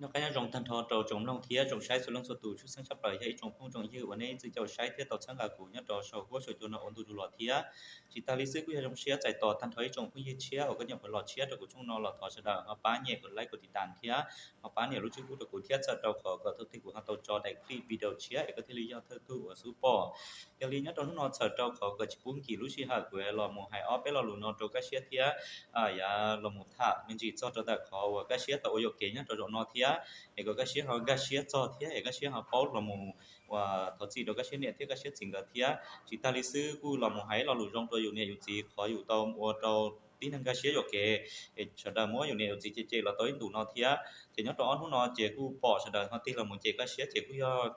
Nyob qab nyob zoo tag nrho rau tsoom mloog thiab tsoom saib txhua leej txhua tus, tshwj xeeb tshaj plaws yog ib tsoom phooj tsoom ywg uas nej ib txwm caum saib thiab tau txhawb nqa kuv nyob rau saum huab saum cua no ua ntu zus los thiab. Tsis tas li xwb kuj yog zoo siab txais tos tag nrho ib tsoom phooj ywg tshiab uas koj nyuam qhuav los tshiab rau kuv channel no los thov sawv daws ho pab nyem kom like kom tiv tas thiab ho pab nias lub tswb pub rau kuv thiab txhawm rau qhov kom thaum twg kuv ho tau tso daim clip video tshiab es koj thiaj li yog thawj tug uas xub pom. Yog li nyob rau hnub no txhawm rau qhov kom tsis pub nkim lub sij hawm kuv los mus hais ob peb lo lus no rau Kab Siab thiab yav los mus tham me ntsis txog rau ntawm qhov uas Kab Siab tau ua yuam kev nyob rau zaum no thiab es kom Kab Siab ho nkag siab txog thiab es Kab Siab ho paub los mus uas thov txim rau Kab Siab niam thiab Kab Siab txiv nkawd thiab. Tsis tas li xwb kuj los mus hais lo lus zoo rau yus niam yus txiv qhov yus tau ua rau tib neeg nkag siab yuam kev es sawv daws muab yus niam yus txiv cem cem los tau ib ntus no thiab. Ces nyob rau ob hnub no ces kuj pom sawv daws ho tig los mus cem Kab Siab ces kuj yog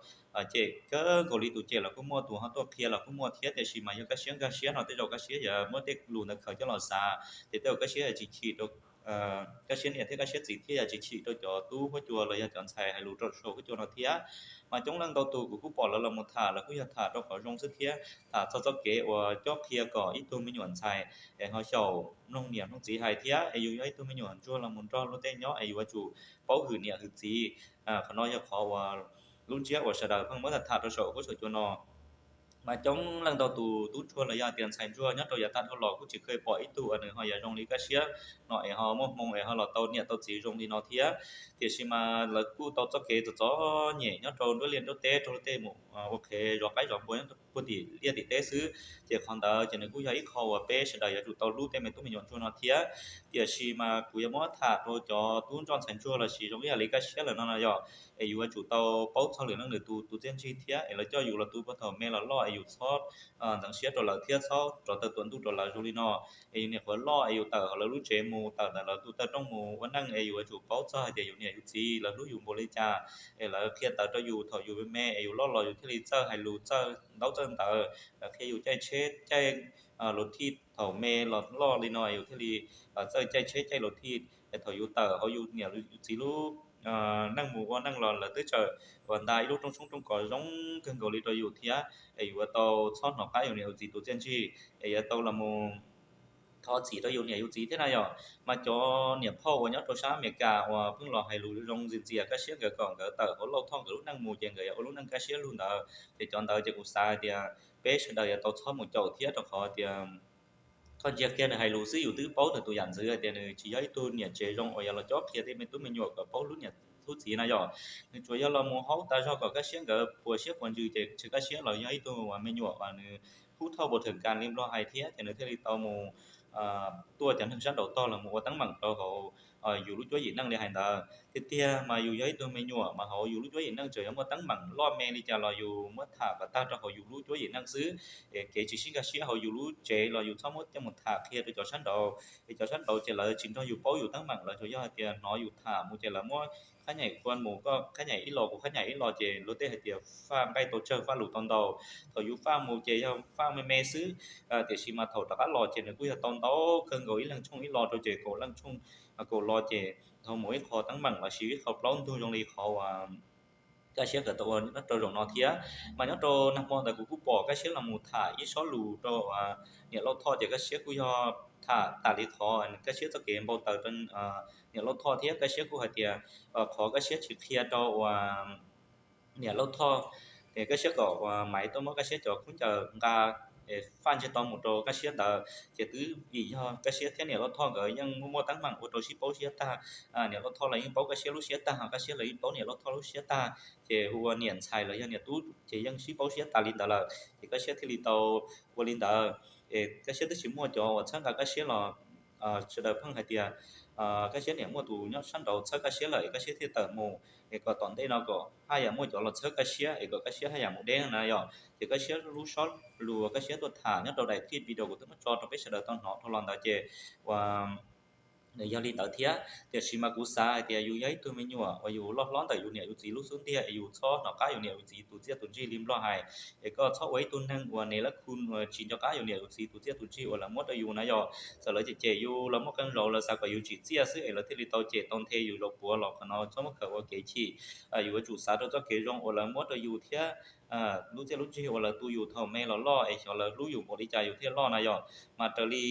cem kawg nkaus li, tus cem los kuj muaj, tus ho tuaj qhia los kuj muaj thiab. Tiam sis mas yog Kab Siab nkag siab no tej zaum Kab Siab yuav muab tej lus ntawd khaws coj los xav ces tej zaum Kab Siab yuav tsis chim rau Kab Siab niam thiab Kab Siab txiv thiab yuav tsis chim rau cov tub huab cua los yog cov ntxhais hais lus rau saum huab cua no thiab. Mas coob leej ntau tus kuv kuj pom lawv los mus tham, lawv kuj yog tham rau qhov zoo xwb thiab tham txog txoj kev uas cob qhia kom ib tug me nyuam ntxhais es ho xyaum mloog niam mloog txiv hais thiab es yus yog ib tug me nyuam ntsuag los mus nrog luag tej nyob es yuav tsum paub hwm niam hwm txiv. Qhov no yog qhov uas lub ntsiab uas sawv daws pheej muab tham tham rau saum huab saum cua no. Mas coob leej ntau tus tub ntsuag los yog tias ntxhais ntsuag nyob rau yav tag dhau los kuj tsis kheev pom ib tug uas nws ho yog zoo li Kab Siab no es ho muaj hmoo es ho los tau niam tau txiv zoo li no thiab. Tiam sis mas lawv kuj tau txoj kev txom txom nyem nyob rau nruab liaj nruab teb, raug luag tej mus ua qhev zov qaib zov npua nyob puag tim liaj tim teb xwb. Ces qhov ntawd ces nws kuj yog ib qho uas peb sawv daws yuav tsum tau hlub tej me tub me nyuam ntsuag no thiab. Tiam sis mas kuv yuav muab tham rau cov tub ntsoj ntxhais ntsuag los sis zoo ib yam li Kab Siab lawm no no yog es yus yuav tsum tau paub txog lwm leej lwm tus tus txiaj ntsig thiab es lawv coj yus los tu puag thaum me los loj es yus txhob ntxeev siab rau lawv thiab txhob rov taw tuam ntuj rau lawv zoo li no. Es yus niam qhuav loj es yus tawm hauv lawv lub tsev mus, tawm ntawm lawv tus taw rooj mus ua neej es yus yuav tsum paub txog hais tias yus niam yus txiv lawv hlub yus npaum li cas es lawv qhia tawv rau yus thaum yus me me es yus loj los yus thiaj li txawj hais lus, txawj ntaub txawj ntawv, lawv qhia yus caij tsheb caij luv thij thaum me los loj li no yus thiaj li txawj caij tsheb caij luv thij. Es thaum yus tawm hauv yus niam yus txiv lub neej mus ua neej los lawv twb txawm uas nta ib lub rooj tshoob rooj kos zoo kawg nkaus li rau yus thiab es yus yuav tau txhob hnov qab yus niam yus txiv tus txiaj ntsig es yuav tau los mus thov txim rau yus niam yus txiv thiab na yom. Mas cov niam phauj uas nyob rau sab Amelikas uas pheej los hais lus zoo ntxias ntxias Kab Siab nkawd kom nkawd tawm hauv Lauj Thoj nkawd lub neej mus ces nkawd yuav ua lub neej Kab Siab lug ntawd, ces cov ntawd ces kuv xav hais tias peb sawv daws yuav tau txhob mus caum thiab, rau qhov tias koj ntsia kiag nws hais lus xwb yus twb paub tawm tus yam ntxwv hais tias nws tsis yog ib tug niam tsev zoo uas yog los cob qhia tej me tub me nyuam kom paub hlub niam hlub txiv na yom. Nws tsuas yog los mus haub tas zog kom Kab Siab nkawd puas siab puas ntsws ces tsis, Kab Siab los yog ib tug uas me nyuam uas nws hub thauj npaum thawm kas li Nplog hais thiab ces nws thiaj li tau mus tuaj cov neeg sab nraud tog los mus ua teeb meem rau hauv yus lub cuab yim neej li hais ntawd. Tiag tiag mas yus yog ib tug me nyuam mas hauv yus lub cuab yim neej txawm yuav muaj teeb meem loj me li cas los yus muab tham kom tag rau hauv yus lub cuab yim neej xwb. Kev tsis sib nkag siab hauv yus lub tsev los yus txhob muab coj mus tham qhia rau cov sab nraud, es cov sab nraud ces lawv tsis nrog yus paub yus teeb meem, lawv tsuas yog hais tias hnov yus tham mus ces lawv muab qhab nyaim kua mus, koj qhab nyaim ib los kuv qhab nyaim ib los ces luag tej hais tias faj nqaij tau tsawg faj lus tau ntau. Thaum yus faj mus ces yog faj me me xwb, tiam sis mas thaum rov qab los ces nws kuj yog tau ntau kawg nkaus, ib leeg tshooj ib lo rau ces kaum leej tshooj kaum lo ces dhau mus ib qho teeb meem los sis ib qho plaub ntug zoo li qhov uas Kab Siab nkawd tau ua nyob rau zaum no thiab. Mas nyob rau nag hmo ntawd kuv kuj pom Kab Siab los mus tham ib sob lus rau niam Lauj Thoj ces Kab Siab kuj yog tham tas li qhov Kab Siab txoj kev npau taws rau niam Lauj Thoj thiab Kab Siab kuj hais tias qhov Kab Siab tsis qhia rau uas niam Lauj Thoj, es Kab Siab kom uas Maiv tuaj muab Kab Siab cov khaub ncaws nqa faj ntsej to mus rau Kab Siab ntawd ces twb vim yog Kab Siab thiab niam Lauj Thoj nkawd yeej muaj muaj teeb meem ua rau sib paub siab tag. Niam Lauj Thoj los yeej paub Kab Siab lub siab tag, Kab Siab los yeej paub niam Lauj Thoj lub siab tag, ces hu ua niam ntxhais los yog niam tub ces yeej sib paub siab tas li ntawd lawm ces Kab Siab thiaj li tau ua li ntawd. Es Kab Siab twb tsis muaj cov uas txhawb nqa Kab Siab los sawv daws pheej hais tias Kab Siab niam muaj tus nyob sab nraud txhawb Kab Siab lawm es Kab Siab thiaj tawm mus, es kom tom ntej no kom haj yam muaj cov los txhawb Kab Siab es kom Kab Siab haj yam mus deb na yom. Ces Kab Siab lub sob lus Kab Siab tuaj tham nyob rau daim clip video kuv twb muab tso rau peb sawv daws tau hnov dhau los ntawd ces uas nws yog li ntawd thiab. Tiam sis mas kuv xav hais tias yus yog ib tug me nyuam uas yus loj hlob ntawm yus niam yus txiv lub xub ntiag es yus txhob hnov qab yus niam yus txiv tus txiaj tus ntsig li Nplog hais, es koj txhob ua ib tug neeg uas neb lab khu tsis nco qab yus niam yus txiv tus txiaj tus ntsig uas lawv muab rau yus na yom. Txawm lawv cem cem yus, lawv muaj qee zaus lawv xav kom yus tsim txiaj xwb es lawv thiaj li tau cem tau nthe yus zaum puav los qhov no txhob muab khaws ua kev chim. Yus yuav tsum xav rau txoj kev zoo uas lawv muab rau yus thiab lub txiaj lub ntsig uas lawv tu yus thaum me los loj es xyov lawv hlub yus npaum li cas yus thiaj loj na yom. Mas raws li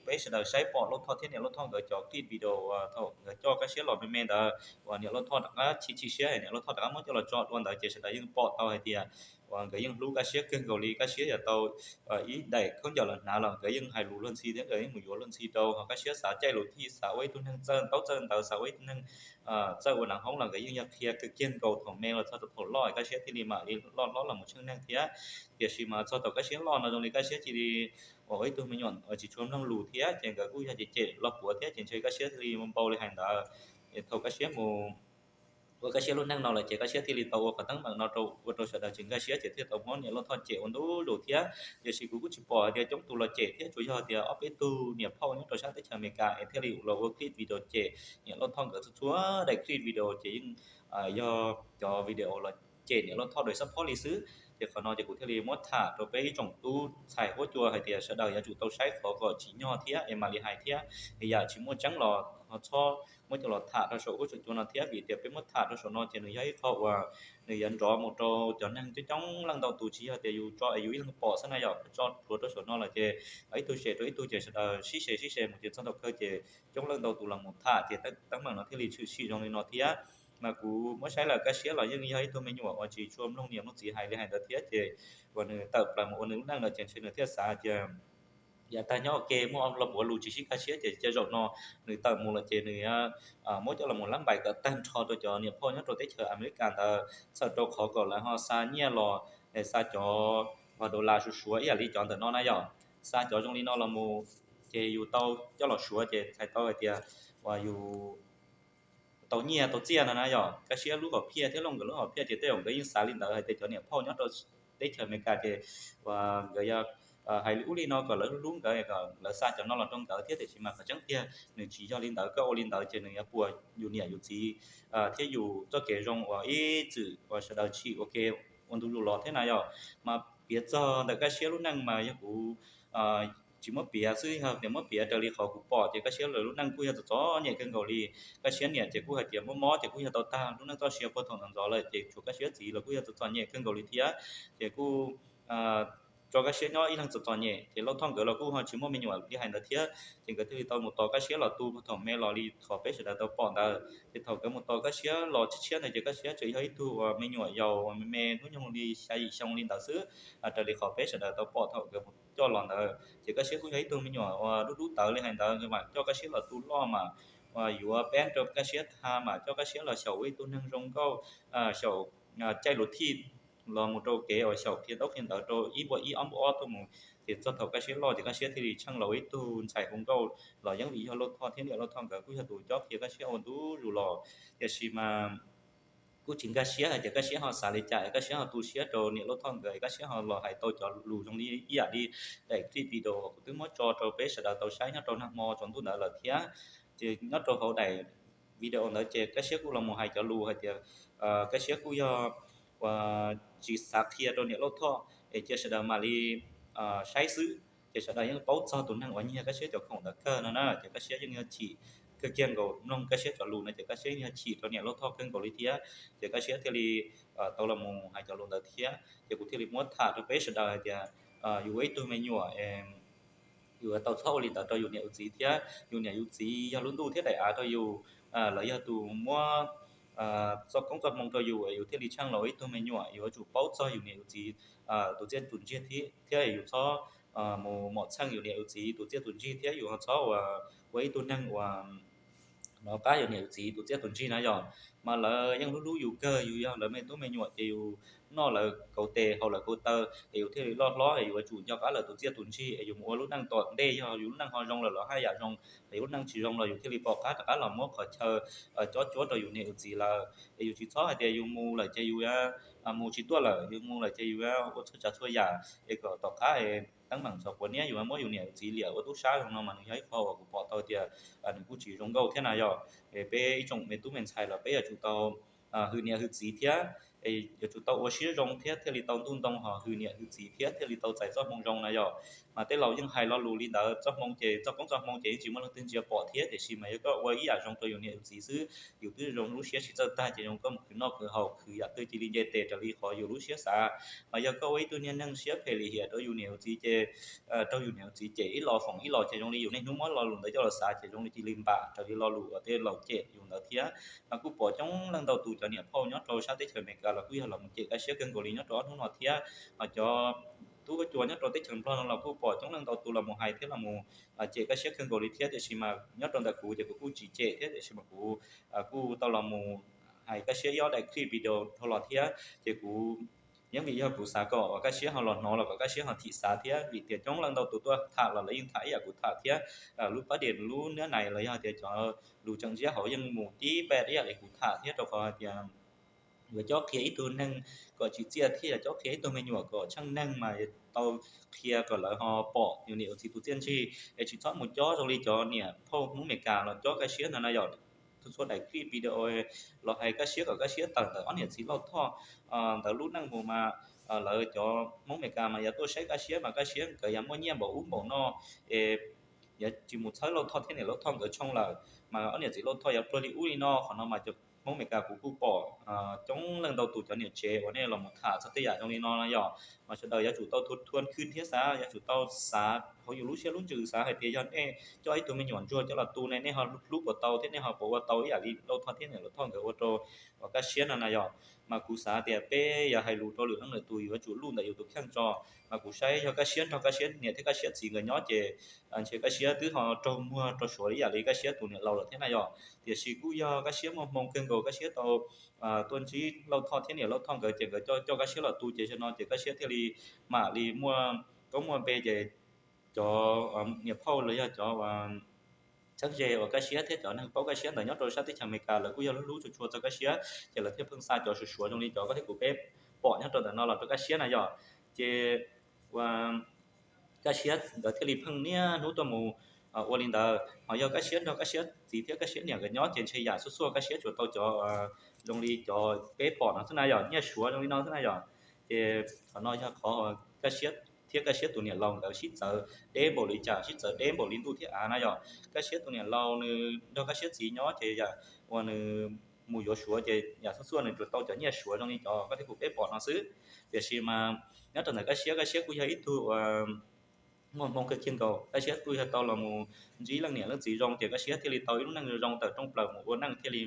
peb sawv daws saib pom Lauj Thoj thiab niam Lauj Thoj nkawd cov clip video thaum nkawd coj Kab Siab los me me ntawd uas niam Lauj Thoj rov qab chim chim siab, niam Lauj Thoj rov qab muab coj los tso dua ntawd ces sawv daws yeej pom tau hais tias uas nkawd yeej hlub Kab Siab kawg nkaus li. Kab Siab yuav tau ib daim khaub ncaws los hnav los nkawd yeej hais lus luag ntxhi thiab nkawd yeej mus yuav luag ntxhi rau. Ho Kab Siab xav caij lus thij, xav ua ib tug neeg txawj ntaub txawj ntawv, xav ua ib tug neeg txawj ua nav hoob los nkawd yeej yog qhia kawg kiag nkaus thaum me los txog rau thaum loj. Kab Siab thiaj li mam li loj hlob los mus tsheej neeg thiab. Tiam sis mas txog thaum Kab Siab loj no zoo li Kab Siab cia li ua ib tug me nyuam tsis tshua mloog lus thiab ces nkawd kuj yog cem cem los puav thiab ces ntshe Kab Siab thiaj li npau li hais ntawd. Thaum Kab Siab mus ua Kab Siab lub neej no lawm ces Kab Siab thiaj li tau ua qhov teeb meem no rau ua rau sawv daws tsis nkag siab ces thiaj tau muab niam Lauj Thoj cem ua ntu zus thiab. Tiam sis kuv kuj tsis pom hais tias coob tus los cem thiab, tsuas yog tias ob peb tug niam phauj nyob rau sab teb chaws Amelikas es thiaj li los ua clip video cem niam Lauj Thoj nkawd. Txhua txhua daim clip video ces yeej yog cov video los cem niam Lauj Thoj daim xab phob li xwb. Ces qhov no ces kuv thiaj li muab tham rau peb ib tsoom tub ntxhais huab cua hais tias sawv daws yuav tsum tau saib qhov kom tsim nyog thiab es mam li hais thiab. Yam tsis muaj tseeb los ho txhob muab coj los tham rau saum huab saum cua no thiab, vim tias peb muab tham rau saum no ces nws yog ib qho uas nws yuav nrov mus rau cov neeg coob coob leej ntau tus, tsis yog tias yus tso es yus ib leeg pom xwb na yom. Tso plhuav rau saum no lawm ces ib tug sem rau ib tug ces sawv daws sib se sib se mus ces txog thaum kawg ces coob leej ntau tus los mus tham ces teeb meem no thiaj li tshwm sim zoo li no thiab. Mas kuv muab saib lawm Kab Siab los yeej yog ib tug me nyuam uas tsis tshua mloog niam mloog txiv hais li hais ntawd thiab ces uas nws tawm plaws mus ua nws lub neej lawm ces ntshe nws thiaj xav tias yav tag nyob ua ke muaj los puav lus tsis sib nkag siab ces cia zaum no nws tawm mus lawm ces nws muab coj los mus lab npaim kom tag nrho rau cov niam phauj nyob rau teb chaws Amelikas ntawd, txhawm rau qhov kom lawv ho xa nyiaj los, xa cov dollar suav suav ib yam li cov ntawm no na yom. Xa cov zoo li no los mus ces yus tau coj los suav ces txhais tau hais tias uas yus tau nyiaj tau txiaj no na yom. Kab Siab lub hom phiaj thiab Looj nkawd lub hom phiaj ces tej zaum nkawd yeej xav li ntawd hais tias cov niam phauj nyob rau teb chaws Amelikas ces uas nkawd yog hais li ub li no kom lawv hlub nkawd, kom lawv xa cov no los rau nkawd thiab. Tiam sis mas qhov tseeb tiag nws tsis yog li ntawd, koj ua li ntawd ces nws yuav puas yus niam yus txiv thiab yus txoj kev zoo uas ib txwm uas sawv daws tsim ua ke ua ntu zus los thiab na yom. Mas piav txog ntawm Kab Siab lub neej mas yog kuv tsis muab piav xwb, yog tias muab piav raws li qhov kuv pom ces Kab Siab lawv lub neej kuj yog txom txom nyem kawg nkaus li. Kab Siab niam ces kuj hais tias mob mob ces kuj yog tau tag lub neej txoj sia puag thaum ntxov ntxov lawm ces tshuav Kab Siab txiv los kuj yog txom txom nyem kawg nkaus li thiab. Ces kuj tso Kab Siab nyob ib leeg txom txom nyem ces Lauj Thoj nkawd los kuj ho tsis muaj me nyuam li hais ntawd thiab ces nkawd thiaj li tau mus tos Kab Siab los tu puag thaum me los li qhov peb sawv daws tau pom ntawd. Ces thaum nkawd mus tos Kab Siab los tshiab tshiab ntawd ces Kab Siab tseem yog ib tug uas me nyuam yaus uas me me hnub nyoog li xya yim xyoo li ntawd xwb, raws li qhov peb sawv daws tau pom thaum nkawd mus coj los ntawd. Ces Kab Siab kuj yog ib tug me nyuam uas dub dub tawv li hais ntawd, nkawd mam coj Kab Siab los tu loj mas uas yuav peb rau Kab Siab tha mas coj Kab Siab los xyaum ua ib tug neeg zoo nkauj, xyaum caij luv thij los mus rau kev uas xyaum qhia ntaub qhia ntawv rau ib npua ib ob npua ob tuaj mus. Ces txog thaum Kab Siab loj ces Kab Siab thiaj li tsheej los ib tug ntxhais hu nkauj los yeej vim yog Lauj Thoj thiab niam Lauj Thoj nkawd kuj yog tus cob qhia Kab Siab ua ntu zus los. Tiam sis mas kuj tsis nkag siab hais tias Kab Siab ho xav li cas, Kab Siab ho tu siab rau niam Lauj Thoj nkawd, Kab Siab ho los hais tau cov lus zoo li ib yam li daim clip video uas kuv twb muab tso rau peb sawv daws tau saib nyob rau nag hmo tsaus ntuj ntawd lawm thiab. Ces nyob rau hauv daim video ntawd ces Kab Siab kuj los mus hais cov lus hais tias Kab Siab kuj yog uas tsis xav qhia rau niam Lauj Thoj es cia sawv daws mam li saib xwb. Ces sawv daws yeej paub txog tus neeg uas nyiag Kab Siab cov khoom ntawd kawg no na, ces Kab Siab yeej yog chim kawg kiag nkaus, mloog Kab Siab cov lus no ces Kab Siab yeej yog chim rau niam Lauj Thoj kawg nkaus li thiab. Ces Kab Siab thiaj li tau los mus hais cov lus ntawd thiab. Ces kuv thiaj li muab tham rau peb sawv daws hais tias yus ua ib tug me nyuam yus tau txhob ua li ntawd rau yus niam yus txiv thiab. Yus niam yus txiv yog lub ntuj thiab daim av rau yus, lawv yog tus muab txoj koob txoj hmoo rau yus, yus thiaj li tsheej los ua ib tug me nyuam, yus yuav tsum paub txog yus niam yus txiv tus txiaj tus ntsig thiab, thiab yus txhob mus mom txheej yus niam yus txiv tus txiaj tus ntsig thiab yus ho txhob ua ib tug neeg uas nov qab yus niam yus txiv tus txiaj tus ntsig na yom. Mas lawv yeej hlub hlub yus kawg, yus yog lawv me tub me nyuam ces yus noj lawv kauv tes haus lawv kauv taw es yus thiaj li loj hlob es yus yuav tsum nco qab lawv tus txiaj tus ntsig es yus mus ua lub neej tom ntej yog yus lub neej ho zoo lawm los haj yam zoo, yus lub neej tsis zoo los yus thiaj li pom qab rov qab los muab qhov chaw cob cuab rau yus niam yus txiv lawm. Es yus tsis txhob hais tias yus mus lawm ces yus mus tsis tuaj lawm, yus mus lawm ces yus ua txhua tsav txhua yam es kom tom qab teeb meem txog quav niab yus muab yus niam yus txiv liam ua tub sab zoo no mas nws yog ib qho uas kuv pom tau tias nws kuj tsis zoo nkauj thiab na yom. Peb ib tsoom me tub me ntxhais los peb yuav tsum tau hwm niam hwm txiv thiab, yuav tsum tau ua siab zoo thiab thiaj li tau ntuj ntoo ho hwm niam hwm txiv thiab thiaj li tau txais txoj hmoo zoo na yom. Mas tej laus yeej hais lo lus li ntawd, txoj hmoo ces txoj koob txoj hmoo ces yeej tsis muaj leej twg ntsia pom thiab, tiam sis mas yog koj ua ib yam zoo rau yus niam yus txiv xwb, yus twb zoo lub siab tsis txawj tag ces zoo koj mus khwv noj khwv haus khwv yam twg cia li nce tes raws li qhov yus lub siab xav. Mas yog koj ua ib tug niag neeg siab phem lim hiam rau yus niam yus txiv ces raug yus niam yus txiv cem ib los foom ib los ces zoo li yus niaj hnub muab lo lus ntawd coj los xav ces zoo li cia li npam raws li lo lus uas tej laus cem yus ntawd thiab. Mas kuj pom coob leej ntau tus cov niam phauj nyob rau sab teb chaws Amelikas los kuj yog los mus cem Kab Siab kawg nkaus li nyob rau ob hnub no thiab. Mas cov tub huab cua nyob rau teb chaws Nplog no los kuj pom coob leej ntau tus los mus hais thiab los mus cem Kab Siab kawg nkaus li thiab, tiam sis mas nyob rau ntawm kuv ces kuv kuj tsis cem thiab, tiam sis mas kuv kuj tau los mus hais Kab Siab ib ob daim clip video dhau los thiab. Ces kuv yeej vim yog kuv xav kom uas Kab Siab ho los hnov los kom Kab Siab ho thim xav thiab, vim tias coob leej ntau tus tuaj tham los lawv yeej tham ib yam kuv tham thiab. Lub pab diam lub nab nais los yog tias cov lus tseem ntsiab hauv yeej mus tib pab ib yam li kuv tham thiab, rau qhov hais tias yuav cob qhia ib tug neeg kom tsim txiaj thiab yog cob qhia ib tug me nyuam kom tsheej neeg mas tau qhia kom lawv ho pom yus niam yus txiv tus txiaj ntsig es tsis txhob mus cob zoo li cov niam phauj Hmoob Amelikas los cob Kab Siab ntawd na yom. Txhua daim clip video los hais Kab Siab kom Kab Siab tawm ntawm ob niam txiv Lauj Thoj ntawd lub neej mus mas lawv cov Hmoob Amelikas mas yuav tuaj saib Kab Siab mas Kab Siab nkawd yuav muaj nyiaj npaum ub npaum no es yuav tsis mus txhawb Lauj Thoj thiab niam Lauj Thoj nkawd tshooj lawm, mas ob niam txiv Lauj Thoj yuav pluag li ub li no. Qhov no mas cov Hmoob Amelikas kuv kuj pom coob leej ntau tus cov niam tsev uas nej los mus tham txog tej yam zoo li no no yom, mas sawv daws yuav tsum tau thua thua khwj thiab xav, yuav tsum tau xav hauv yus lub siab lub ntsws xav hais tias yog nej coj ib tug me nyuam ntsuag coj los tu ne nej ho hlub puas tau thiab nej ho puas ua tau ib yam li Lauj Thoj thiab niam Lauj Thoj nkawd ua rau uas Kab Siab no na yom. Mas kuv xav tias peb yog hais lus rau lwm leej lwm tus yuav tsum luj ntawm yus tus kheej tso. Mas kuv saib yog Kab Siab nrog Kab Siab niam thiab Kab Siab txiv nkawd nyob ces ntshe Kab Siab twb ho raug muag rau Suav ib yam li Kab Siab tus niam laus lawm thiab na yom. Tiam sis kuj yog Kab Siab muaj hmoo kawg nkaus Kab Siab tau tuaj ntsib Lauj Thoj thiab niam Lauj Thoj nkawd ces nkawd coj coj Kab Siab los tu ces zaum no ces Kab Siab thiaj li mam li muaj koob muaj npe ces cov niam phauj los yog cov txheeb ze uas Kab Siab thiab cov neeg paub Kab Siab ntawd nyob rau sab teb chaws Amelikas lawv kuj yog hlub hlub tshua tshua txog Kab Siab ces lawv thiaj pheej xa cov Suav Suav zoo li cov koj thiab kuv peb pom nyob rau ntawm no los rau Kab Siab na yom. Ces ua Kab Siab nkawd thiaj li pheej niaj hnub tuaj mus ua li ntawd. Ho yog Kab Siab nrog Kab Siab txiv thiab Kab Siab niam nkawd nyob ces ntshe yam xuaj xuaj Kab Siab tsuas tau cov zoo li cov peb pom no xwb na yom, nyiaj Suav zoo li no xwb na yom. Ces qhov no yog qhov Kab Siab thiab Kab Siab tus niam laus nkawd sib txawv deb npaum li cas, sib txawv deb npaum li ntuj thiab av na yom. Kab Siab tus niam laus nws nrog Kab Siab txiv nyob ces yam uas nws mus yuav Suav ces yam xuaj xuaj nws tsuas tau cov nyiaj Suav zoo li cov koj thiab kuv peb pom no xwb. Tiam sis mas nyob rau ntawm Kab Siab, Kab Siab kuj yog ib tug uas muaj hmoo kawg kiag nkaus. Kab Siab kuj yog tau los mus ntsib leej niam leej txiv zoo ces Kab Siab thiaj li tau ib lub neej zoo tawm rooj plaws mus ua neej thiaj li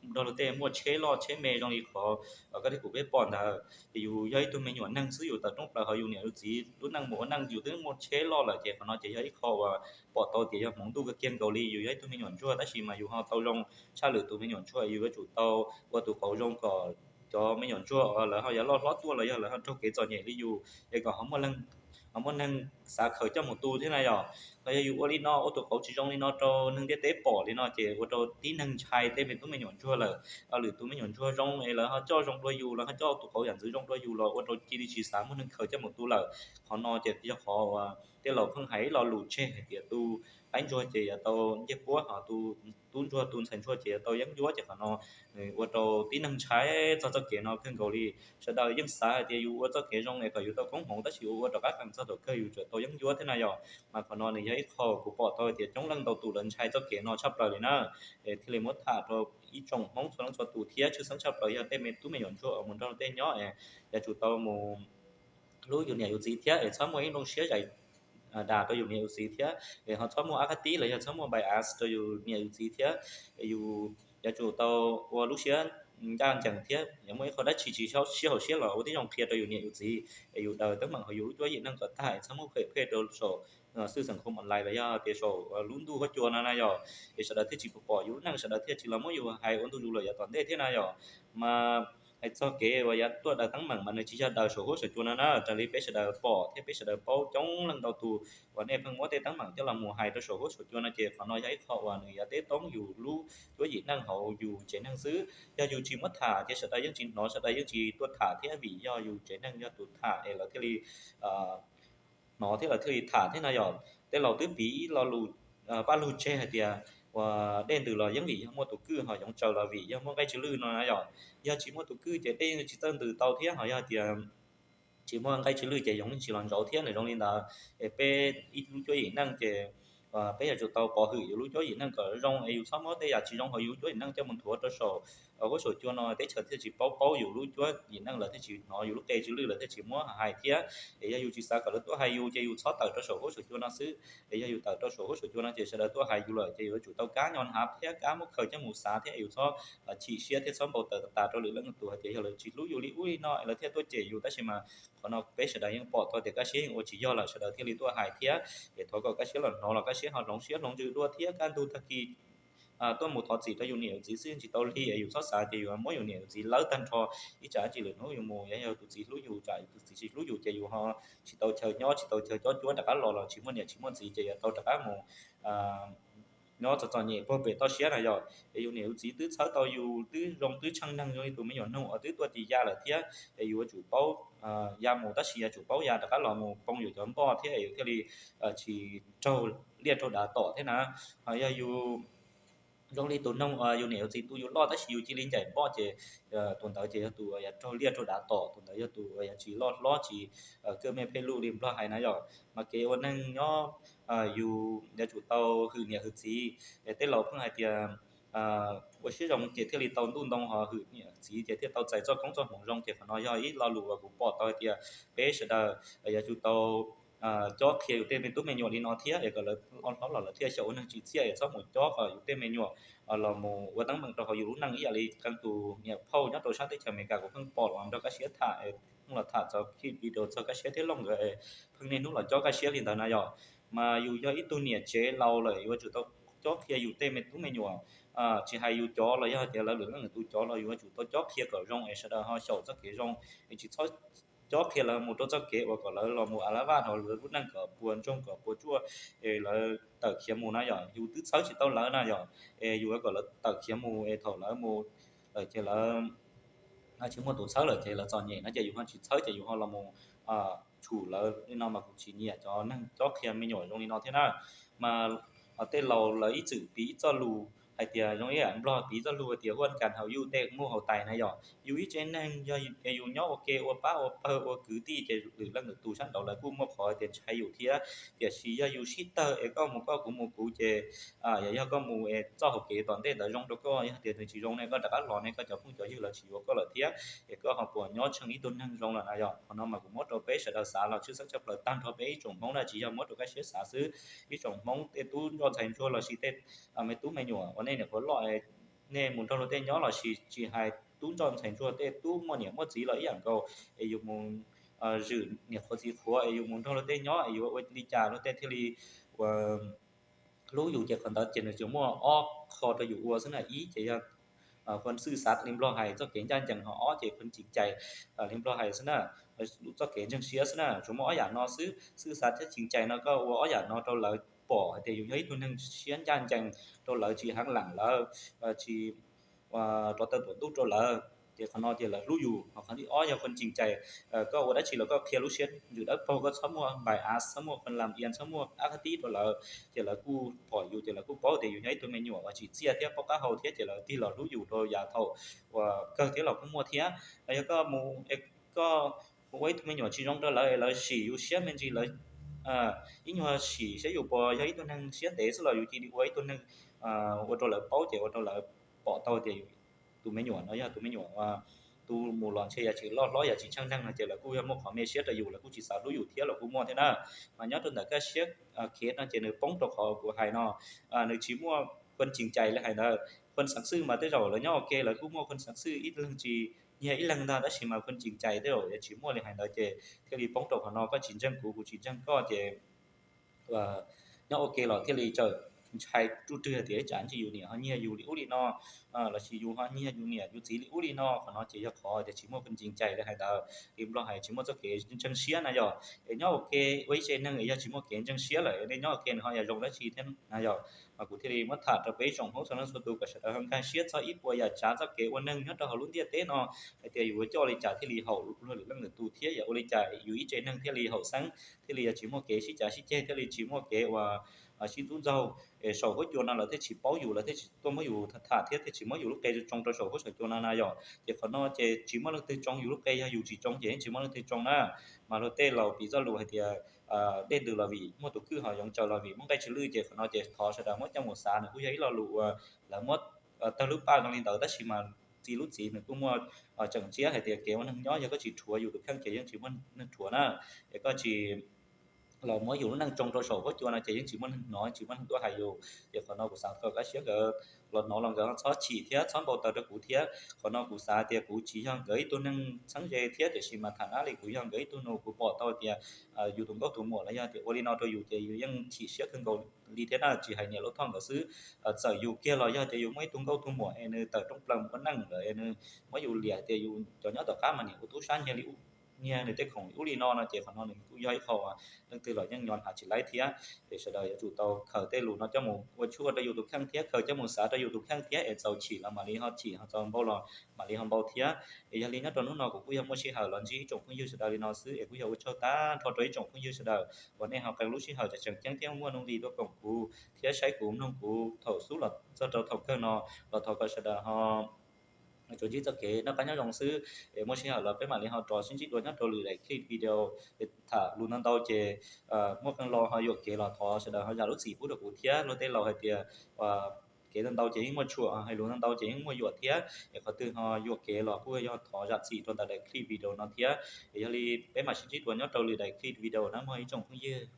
nrog luag tej muaj tsheb loj tsheb me zoo li qhov koj thiab kuv peb pom ntawd. Ces yus yog ib tug me nyuam neeg xwb, yus tawm rooj plaws ho yus niam yus txiv lub neej mus ua neej yus twb muaj tsheb loj lawm ces qhov no ces yog ib qho uas pom tau tias yog hmoov ntuj kawg kiag nkaus li. Yus yog ib tug me nyuam ntsuag tab sis mas yus ho tau zoo tshaj lwm tus me nyuam ntsuag, yus yuav tsum tau ua tus qauv zoo kom cov me nyuam ntsuag lawv ho yuav loj hlob tuaj los yog lawv ho raug kev txom nyem li yus es kom ho muaj neeg xav khaws coj mus tu thiab na yom. Los yog yus ua li no ua tus qauv tsis zoo li no rau neeg ntiaj teb pom li no ces ua rau tib neeg ntshai tej me tub me nyuam ntsuag lawm. Lwm tus me nyuam ntsuag zoo es lawv ho coj zoo dua yus, lawv ho coj tus qauv yam ntxwv zoo dua yus los ua rau cia li tsis xav muaj neeg khaws coj mus tu lawm. Qhov no ces yog qhov uas tej laus pheej hais ib lo lus tseg hais tias tu qaib ntsuag ces yuav tau ncej puab, ho tu tub ntsuag tu ntxhais ntsuag ces yuav tau yeeb ncuab, ces qhov no nws ua rau tib neeg ntshai txog txoj kev no kawg nkaus li. Sawv daws yeej xav hais tias yus ua txoj kev zoo es kom yus tau koob hmoov tab sis ua ua rov qab qees txog thaum kawg yus tsuas tau yeeb ncuab thiab na yom. Mas qhov no nws yog ib qho kuv pom tau tias coob leej ntau tus lawv ntshai txoj kev no tshaj plaws li na. Es thiaj li muab tham rau ib tsoom Hmoob txhua leej txhua tus thiab tshwj xeeb tshaj plaws yog tej me tub me nyuam ntsuag uas mus nrog tej nyob es yuav tsum tau mus hlub yus niam yus txiv thiab es txhob muaj ib nplooj siab zais das rau yus niam yus txiv thiab es ho txhob muaj ab qab tib los yog txhob muaj bias rau yus niam yus txiv thiab. Es yus yuav tsum tau ua lub siab ncaj ncees thiab yuav muaj ib qho dab tsi tsis sib haum siab los ua tib zoo qhia rau yus niam yus txiv es yus daws teeb meem hauv yus lub cuab yim neej kom tag es txhob muab phem phem rau saum xwj xeem khoo online los yog tias saum lub ntuj huab cua no na yom. Es sawv daws thiaj tsis pom yus lub neej, sawv daws thiaj tsis los muab yus hais ua ntu zus lawm yav tom ntej thiab na yom. Mas hais txog kev uas yuav tuaj daws teeb meem mas nws tsis yog daws saum huab saum cua no na, raws li peb sawv daws pom thiab peb sawv daws paub coob leej ntau tus uas nej pheej muab tej teeb meem coj los mus hais rau saum huab saum cua no ces qhov no yog ib qho uas nws yuav teb toob yus lub cuab yim neej hauv yus tsev neeg xwb. Yog yus tsis muab tham ces sawv daws yeej tsis hnov, sawv daws yeej tsis tuaj tham thiab vim yog yus tsev neeg yog tus tham es lawv thiaj li hnov thiab lawv thiaj li tham thiab no yom. Tej laus twb piv ib lo lus paj lug tseg hais tias uas dej ntws los yeej vim yog muaj tus kwj, ho yoov tsaws los vim yog muaj nqaij tsw lwj no na yom. Yog tsis muaj tus kwj ces dej yeej tsis txawj ntws tau thiab, ho yog tias tsis muaj nqaij tsis lwj ces yoov yeej tsis los ntsauv thiab. Nws zoo li ntawd, es peb ib lub cuab yim neej ces peb yuav tsum tau pov hwm yus lub cuab yim neej kom zoo, es yus txhob muab tej yam tsis zoo hauv yus lub cuab yim neej coj mus nthuav rau saum huab saum cua no, teb chaws thiaj tsis paub paub yus lub cuab yim neej, lawv thiaj tsis hnov yus lub qe tsis lwj, lawv thiaj tsis muab hais thiab. Es yog yus tsis xav kom lawv tuaj hais yus ces yus txhob tawm rau saum huab saum cua no xwb. Es yog yus tawm rau saum huab saum cua no ces sawv daws tuaj hais yus lawm ces yus yuav tsum tau kab nyo hnab thiab kab muab khaws coj mus xav thiab yus txhob chim siab thiab txhob npau taws tas tas rau lwm leej lwm tus hais tias yog lawv tsis hlub yus li ub li no es lawv thiaj tuaj cem yus, tab sis mas qhov no peb sawv daws yeej pom tau tias Kab Siab yeej ua tsis yog lawm, sawv daws thiaj li tuaj hais thiab. Es thov kom Kab Siab los hnov los Kab Siab ho hloov siab hloov ntsws dua thiab kaj ntug tag kis tuaj mus thov txim rau yus niam yus txiv xwb tsis tau li, es yus txhob xav tias yus muab yus niam yus txiv lawb tag nrho, ib tsam tsis lwm hnub yus mus yog yog tus txiv hlub yus, tsam yus tus txiv tsis hlub yus ces yus ho tsis tau chaw nyob tsis tau chaw cob cuab rov qab los, los tsis muaj niam tsis muaj txiv ces yuav tau rov qab mus nyob txom txom nyem puag pem toj siab na yom. Es yus niam yus txiv twb txhawb tau yus twb zoo twb tsheej neeg zoo li tus me nyuam noog uas twb tuaj ci ya lawm thiab, es yus yuav tsum paub ya mus tab sis yuav tsum paub ya rov qab los mus poo yus cov npoj thiab es yus thiaj li tsis raug liaj raug dav tom thiab na. Ho yog yus zoo li tus noog uas yus niam yus txiv tu yus loj tab sis yus cia li ncaim npoj ces tus ntawd ces yog tus uas yuav raug liaj raug dav tom, tus ntawd yog tus uas yuav tsis loj hlob tsis kaj mej pheej luj li Nplog hais na yom. Mas kev ua neeg nyob yus yuav tsum tau hwm niam hwm txiv. Es tej laus pheej hais tias ua siab zoo ces thiaj li tau ntuj ntoo, ho hwm niam hwm txiv ces thiaj tau txais txoj koob txoj hmoov zoo, ces qhov no yog ib lo lus uas kuv pom tau hais tias peb sawv daws yuav tsum tau cob qhia yus tej me tub me nyuam li no thiab es kom lawv loj hlob los lawv thiaj xyaum ua neeg tsim txiaj, es txhob mus cob kom yus tej me nyuam los mus ua teeb meem rau hauv yus lub neej ib yam li qee tus niam phauj nyob rau sab teb chaws Amelikas kuv pheej pom los nrog Kab Siab tham, pheej los tham txog video txog Kab Siab thiab Looj nkawd, pheej niaj hnub los cob Kab Siab li ntawd na yom. Mas yus yog ib tug niam tsev laus lawm yuav tsum tau cob qhia yus tej me tub me nyuam, tsis hais yus cov los yog tias lawv lwm leej lwm tus cov los yus yuav tsum tau cob qhia kom zoo es sawv daws ho xyaum txoj kev zoo, es tsis txhob cob qhia lawv mus rau txoj kev uas kom lawv los mus a la vaj rau lawv lub neej kom puas ntsoog kom puas tsuaj, es lawv tawm khiav mus na yom. Yus twb txhawb tsis tau lawv na yom, es yus kom lawv tawm khiav mus es thaum lawv mus lawm ces lawv tsis muaj tus txhawb lawm ces lawv txom nyem no ces yus ho tsis txhawb ces yus ho los mus tshum lawv li no mas kuv tsis nyiam cov neeg cob qhia me nyuam zoo li no thiab na. Mas tej laus lawv ib txwm piv ib txoj lus hais tias zoo ib yam Nplog piv txoj lus hais tias huaj kas haus yuj tej muaj haus tais na yom. Yus ib tsev neeg yog yus nyob ua ke ua pab ua pawg ua kwv tij ces lwm leej lwm tus sab nraud lawv kuj muaj qhov tias ntshai yus thiab. Tiam sis yog yus sib tawg es koj mus koj kuv mus kuv ces yog koj mus es txoj hauv kev tom ntej ntawd zoo rau koj, yog tias nws tsis zoo ne koj rov qab los ne koj cov phooj cov ywg lawv tsis yuav koj lawm thiab, es koj ho puas nyob tsheej ib tug neeg zoo lawm na yom. Qhov no mas kuv muab rau peb sawv daws xav los tshwj xeeb tshaj plaws tag nrho peb ib tsoom Hmoob na, tsis yog muab rau Kab Siab xav xwb. Ib tsoom Hmoob tej tub ntsoj ntxhais ntsuag los sis tej me tub me nyuam uas nej niam qhuav loj, nej mus nrog luag tej nyob los sis tsis hais tub ntsoj ntxhais ntsuag tej tub muaj niam muaj txiv los ib yam nkaus, es yus mus zwm niam qhuav txiv qhuav es yus mus nrog luag tej nyob es yuav ua li cas luag tej thiaj li ua hlub yus ces qhov ntawd ces nws tsuas muaj ob qho rau yus ua xwb na. Ib ces yog khuv xwm xav li Nplog hais txoj kev ncaj ncees, ho ob ces khuv cim cais li Nplog hais xwb na, txoj kev ntseeg siab xwb na. Tsuas muaj ob yam no xwb, xwm xav thiab cim cais no koj ua ob yam no rau lawv pom hais tias yus yog ib tug neeg siab ncaj ncees rau lawv, tsis heev lam lawv, tsis rov taw tuam ntuj rau lawv, ces qhov no ces lawv hlub yus. Ho qhov thib ob yog khuv cim cais, koj ua dab tsi los koj qhia lub siab ntsws dawb paug, koj txhob muaj npais av, txhob muaj khuv lam ia, txhob muaj ab qab tib rau lawv, ces lawv kuj pom yus ces lawv kuj paub tias yus yog ib tug me nyuam uas tsim txiaj thiab paub qab hau thiab ces lawv tig los hlub yus rau yav thaum uas kawg thiab los kuj muaj thiab. Yog koj mus, koj ua ib tug me nyuam tsis zoo rau lawv es lawv sim yus siab me ntsis, lawv ib nyuag sim saib yus puas yog ib tug neeg siab ntev xwb los yus cia li ua ib tug neeg ua rau lawv paub ces ua rau lawv pom tau tias tus me nyuam no yog tus me nyuam uas tu mus los ntshe yam tsis loj hlob yam tsis tsheej neeg no ces lawv kuj yog muaj qhov me siab rau yus, lawv kuj tsis xav hlub yus thiab los kuj muaj thiab na. Mas nyob rau ntawm Kab Siab Khev no ces nws poob rau qhov kuv hais no, nws tsis muaj khuv cim cais li hais ntawd. Khuv xeev xwm mas tej zaum lawv nyob ua ke lawv kuj muaj khuv xeev xwm ib leeg tsis nyiag ib leeg ntag, tab sis mas khuv cim cais tej zaum yuav tsis muaj li hais ntawd ces thiaj li poob rau qhov no, koj tsis ntseeg kuv kuv tsis ntseeg koj ces nyob ua ke los thiaj li txawm ntshai ruj rwg tias ib tsam ntsis yus niam ho nyiag yus li ub li no, los sis yus ho nyiag yus niam yus txiv li ub li no. Qhov no ces yog qhov tias tsis muaj khuv cim cais li hais ntawd, li Nplog hais tsis muaj txoj kev ntseeg siab na yom. Es nyob ua ke ua ib tsev neeg es yog tsis muaj kev ntseeg siab lawm nej nyob ua ke nws ho yog zoo dab tsi thiab na yom. Mas kuv thiaj li muab tham rau peb ib tsoom Hmoob txhua leej txhua tus kom sawv daws ho nkag siab txog ib puas yam tsav txoj kev ua neeg nyob rau hauv lub ntiaj teb no, hais tias yus yuav coj li cas thiaj li haum luag lwm leej lwm tus thiab yog ua li cas yus ib tsev neeg thiaj li haum xeeb, thiaj li tsis muaj kev sib cav sib ceg, thiaj li tsis muaj kev uas sib ntxub ntxaug. Saum huab cua no lawv thiaj tsis paub yus, lawv thiaj tsis tuaj muab yus tham thiab thiaj tsis muab yus lub qe tsoo rau saum huab saum cua no na yom. Ces qhov no ces tsis muaj leej twg tsoo yus lub qe, yog yus tsis tsoo ces yeej tsis muaj leej twg tsoo na. Mas luag tej laus piv txoj lus hais tias dej ntws los vim muaj tus kwj, ho yoov tsaws los vim muaj nqaij tsw lwj, ces qhov no ces thov sawv daws muab coj mus xav, nws kuj yog ib lo lus uas lawv muab tawg lub paj zoo li ntawd, tab sis mas txiv lub txiv nws kuj muaj tseem tshiab hais tias kev ua neeg nyob yog koj tsis rhuav yus tus kheej ces yeej tsis muaj neeg rhuav na. Es koj tsis los muab yus lub neej tsoo rau saum huab cua no ces yeej tsis muaj neeg hnov, tsis muaj neeg tuaj hais yus. Ces qhov no kuv xav kom koj siab nkawd los hnov los nkawd txhob chim thiab txhob npau taws rau kuv thiab. Qhov no kuv xav tias kuv tsis yog nkawd ib tug neeg txheeb ze thiab, tiam sis mas tham nab li kuv yog nkawd ib tug nus, kuv pom tau tias yus tus nkauj tus muam los yog tias ua li no rau yus ces yus yeej chim siab kawg nkaus li thiab na, tsis hais niam Lauj Thoj nkawd xwb. Txawm yus kiag los yog tias yus muaj ib tug nkauj tus muam es nws tawm rooj plaws mus ua neej lawm es nws muab yus liam tias yus cov nyob tom qab mas niam ua tub sab nyiag li ub nyiag nws tej khoom ub li no no ces qhov no nws kuj yog ib qho leej twg los yeej nyo hnav tsis laib thiab. Es sawv daws yuav tsum tau khaws tej lus no coj mus ua tshuaj rau yus tus kheej thiab khaws coj mus xav rau yus tus kheej thiab, es txaus chim los mam li ho chim, ho txaus npau los mam li ho npau thiab. Es yog li nyob rau hnub no kuv kuj yog muaj sij hawm los ntsib ib tsoom phooj ywg sawv daws li no xwb, es kuj yog ua tsaug tag nrho rau ib tsoom phooj ywg sawv daws uas nej ho qee lub sij hawm tseem ceeb thiab muaj nuj nqis tuaj koom kuv thiab saib kuv mloog kuv thaum xub los txog rau thaum kawg no. Los thov kom sawv daws ho tsuas ntsib txoj kev noj qab nyob zoo xwb, es muaj sij hawm los peb mam li ho rov sib ntsib dua nyob rau lwm daim clip video. Tham lus ntau ntau ces muaj qee lo ho yuam kev los thov sawv daws ho zam lub txim pub rau kuv thiab. Luag tej laus hais tias kev ntau ntau ces yeej muaj tshuam, hais lus ntau ntau ces yeej muaj yuam thiab. Es qhov twg ho yuam kev los kuj yog thov zam txim rau ntawm daim clip video no thiab. Es yog li peb mam sib ntsib dua nyob rau lwm daim clip video na mog ib tsoom phooj ywg.